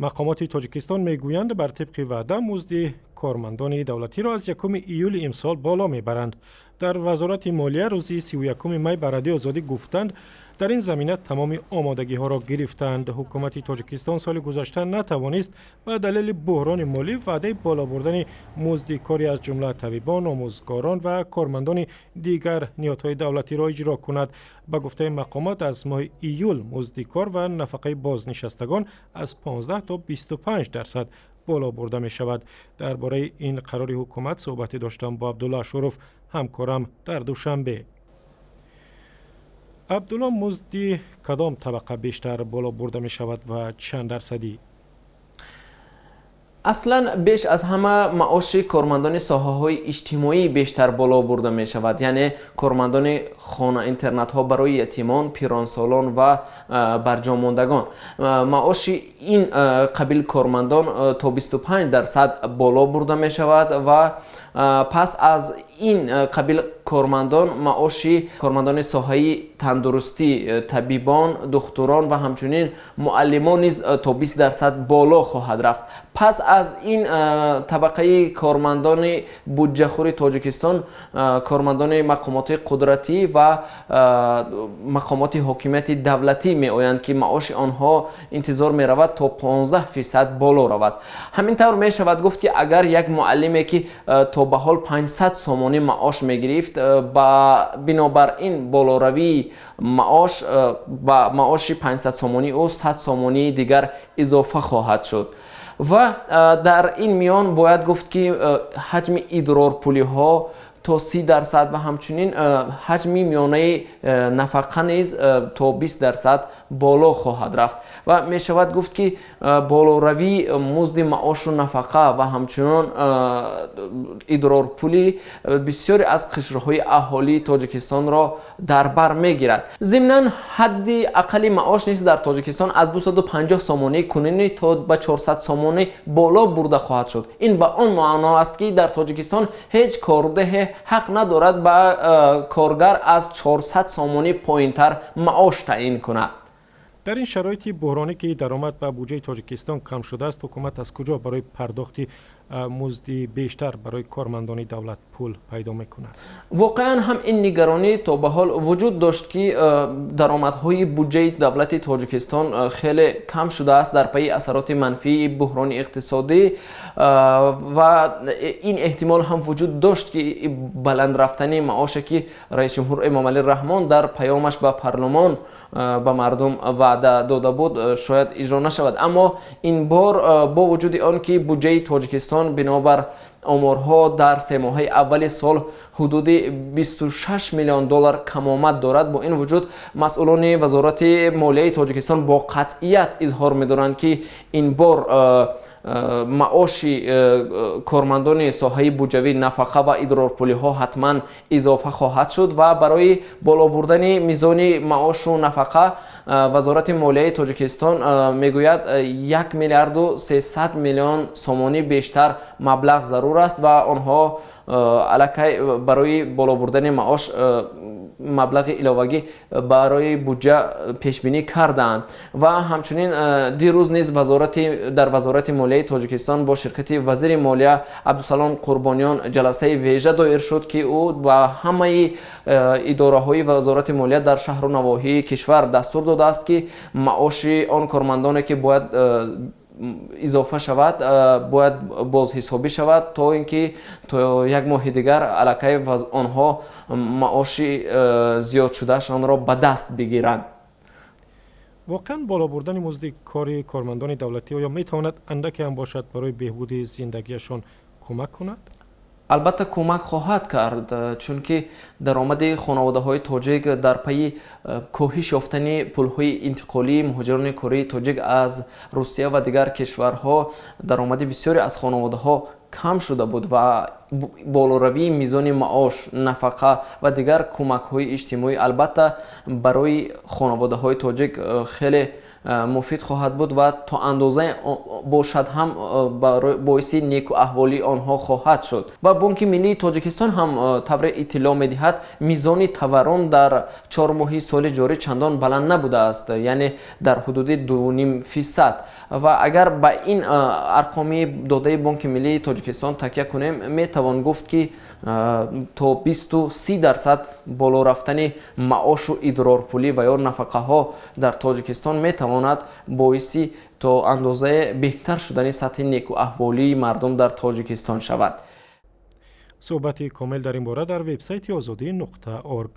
Мақомоти Тоҷикистон мегӯянд, бар тибқи ваъда музди кормандони давлатиро аз 1 июли имсол боло мебаранд. Дар Вазорати молия рӯзи 31 май ба Радиои Озодӣ гуфтанд, дар ин замина тамоми омодагиҳоро гирифтаанд. Ҳукумати Тоҷикистон соли гузашта натавонист ба далели буҳрони молӣ ваъдаи боло бурдани музди кори аз ҷумла табибон, омӯзгорон ва кормандони дигар ниҳодҳои давлатиро иҷро кунад. Ба гуфтаи мақомот, аз моҳи июл музди кор ва нафақаи бознишастагон аз 15 то 25% боло бурда мешавад. Дар бораи ин қарори ҳукумат суҳбате доштам бо Абдулло Ашуров, ҳамкорам дар Душанбе. Абдулло, музди кадом табақа бештар боло бурда мешавад ва чанд дарсадӣ? Аслан беш аз ҳама маоши кормандони соҳаҳои иҷтимоӣ бештар боло бурда мешавад, яъне кормандони хона интернатҳо барои ятимон, пиронсолон ва барҷомондагон. Маоши ин қабил кормандон то 25% боло бурда мешавад ва пас аз ин қабил кормандон маоши кормандони соҳаи тандурустӣ, табибон, духтурон ва ҳамчунин муаллимон низ то 20% боло хоҳад рафт. Пас аз ин табақаи кормандони буҷҷахӯри Тоҷикистон кормандони мақомоти қудратӣ ва мақомоти ҳокимияти давлатӣ меоянд, ки маоши онҳо интизор меравад то 15% боло равад. Ҳамин тавр мешавад гуфт, ки агар як муаллиме, ки то ба ҳол 500 сомонӣ маош мегирифт, ба бинобар ин болоравии маош ба маоши 500 сомонӣ ӯ 100 сомонии дигар изофа хоҳад шуд. Ва дар ин миён бояд гуфт, ки ҳаҷми идрорпулиҳо то 30% ва ҳамчунин ҳаҷми миёнаи нафақа низ то 20% боло хоҳад рафт. Ва мешавад гуфт, ки болоравии музди маошу нафақа ва ҳамчунон идрорпули бисёре аз қишрҳои аҳолии Тоҷикистонро дар бар мегирад. Зимнан, ҳадди ақалли маош низ дар Тоҷикистон аз 250 сомонии кунунӣ то ба 400 сомонӣ боло бурда хоҳад шуд. Ин ба он маъно аст, ки дар Тоҷикистон ҳеҷ кордеҳе ҳақ надорад ба коргар аз 400 сомонӣ поинтар маош таъин кунад. Дар ин шароити буҳронӣ, ки даромад ба буҷаи Тоҷикистон кам шудааст, ҳукумат аз куҷо барои пардохти музди бештар барои кормандони давлат пул пайдо мекунад? Воқеан ҳам ин нигаронӣ то ба ҳол вуҷуд дошт, ки даромадҳои буҷаи давлати Тоҷикистон хеле кам шудааст дар пайи асароти манфии буҳрони иқтисодӣ ва ин эҳтимол ҳам вуҷуд дошт, ки баланд рафтани маоше, ки раисҷумҳур Эмомалӣ Раҳмон дар паёмаш ба парлумон ба мардум ваъда дода буд, шояд иҷро нашавад. Аммо ин бор, бо вуҷуди он ки буҷаи Тоҷикистон бинобар оморҳо дар семоҳаи аввали сол ҳудуди 26 миллион доллар камомад дорад, бо ин вуҷуд масъулони Вазорати молияи Тоҷикистон бо қатъият изҳор медоранд, ки ин бор маоши кормандони соҳаи буҷавӣ, нафақа ва идрорпулиҳо ҳатман изофа хоҳад шуд. Ва барои боло бурдани мизони маошу нафақа Вазорати молияи Тоҷикистон мегӯяд, 1 миллиарду 300 миллион сомонӣ бештар маблағ зарур аст ва онҳо аллакай барои боло бурдани маош маблағи иловагӣ барои буҷа пешбинӣ кардаанд. Ва ҳамчунин дирӯз низ дар Вазорати молияи Тоҷикистон бо ширкати вазири молия Абдусалом Қурбониён ҷаласаи вежа доир шуд, ки ӯ ба ҳамаи идораҳои Вазорати молия дар шаҳру навоҳии кишвар дастур додааст, ки маоши он кормандоне, ки бояд изофа шавад, бояд бозҳисобӣ шавад, то ин ки то як моҳи дигар аллакай онҳо маоши зиёдшудаашонро ба даст бигиранд. Воқеан боло бурдани музди кори кормандони давлатӣ оё метавонад андаке ҳам бошад барои беҳбуди зиндагиашон кӯмак кунад? Албатта, кӯмак хоҳад кард, чунки даромади хонаводаҳои тоҷик дар пайи коҳиш ёфтани пулҳои интиқолии муҳоҷирони кории тоҷик аз Русия ва дигар кишварҳо даромади бисёре аз хонаводаҳо кам шуда буд ва болоравии мизони маош, нафақа ва дигар кӯмакҳои иҷтимоӣ албатта барои хонаводаҳои тоҷик хеле Муфид хоҳад буд ва то андозае бошад ҳам боиси некуаҳволии онҳо хоҳад шуд. Ва Бонки Миллии Тоҷикистон ҳам тавре иттилоъ медиҳад, мизони таваррум дар 4 моҳи соли ҷорӣ чандон баланд набудааст, яъне дар ҳудуди 2,5%. Ва агар ба ин арқоми додаи Бонки Миллии Тоҷикистон такя кунем, метавон гуфт, ки то 20-30% боло рафтани маошу идрорпулӣ ва ё нафақаҳо дар Тоҷикистон метавонад боиси то андозае беҳтар шудани сатҳи некуаҳволии мардум дар Тоҷикистон шавад. Суҳбати комил дар ин бора дар вебсайти Озодӣ.орг.